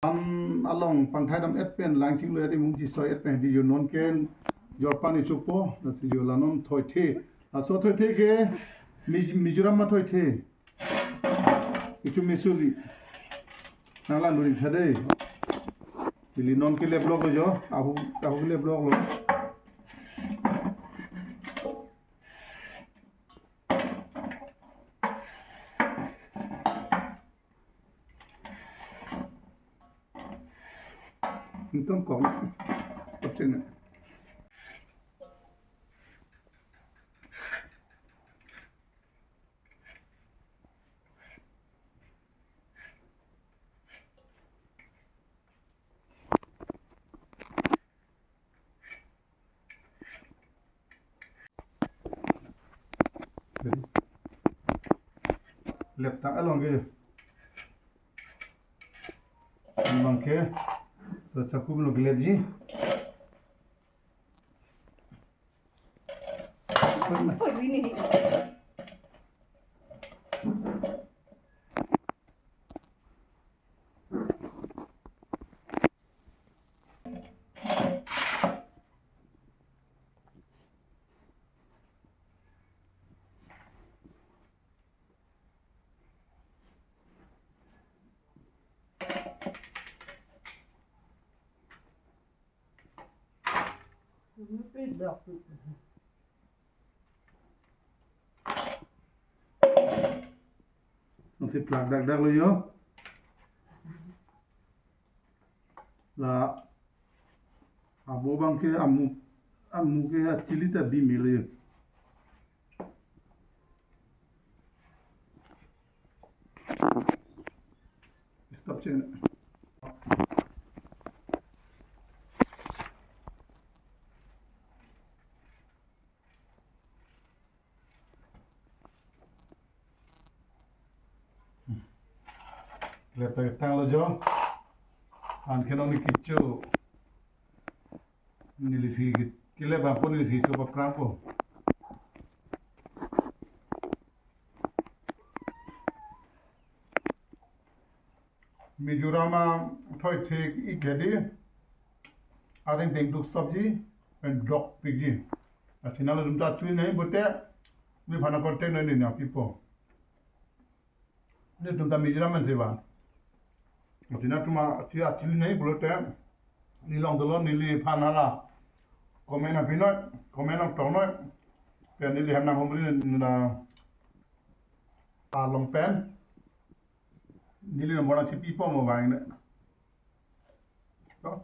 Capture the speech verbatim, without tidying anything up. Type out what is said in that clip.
An along pangthai dam et pen lang chinglo et imum chisoi et pen di yo non ken jorpan ichupo, lasi yo la non thoithe. Laso thoithe ke Mi-, Mizoram ma thoithe. Ichu misuli. Nang lang duri chade. Ili non ke le block lo jo. Ahu, ahu ke le block lo. Nonton kong. Stop channel. Leptang along ke. Along ke. So chaku lo lepji. Nasi plak dak dak lo yo. La abo abang ke amu, amu ke achili ta bimil yo. Stop channel. Leptang lo jo. Anke non kecho. Neli si ke-, kelep apot neli si kecho paprangpo. Mizoram a thoithe ik hedi. Aring tengduk stopji, pen drop pikji. Lasi nanglitum ta chui nai pulote, neliphan contact noi neli nangpipo. Nelitum ta Mizoram men si ba. Lasi nanglitum a, si achili nai pulote, neli long dolo neliphan hala. Comment nangpi noi, comment nangtong noi. Pen neli hem nanghumri nang along pen. Neli number nangchipipo mo bang ne. To.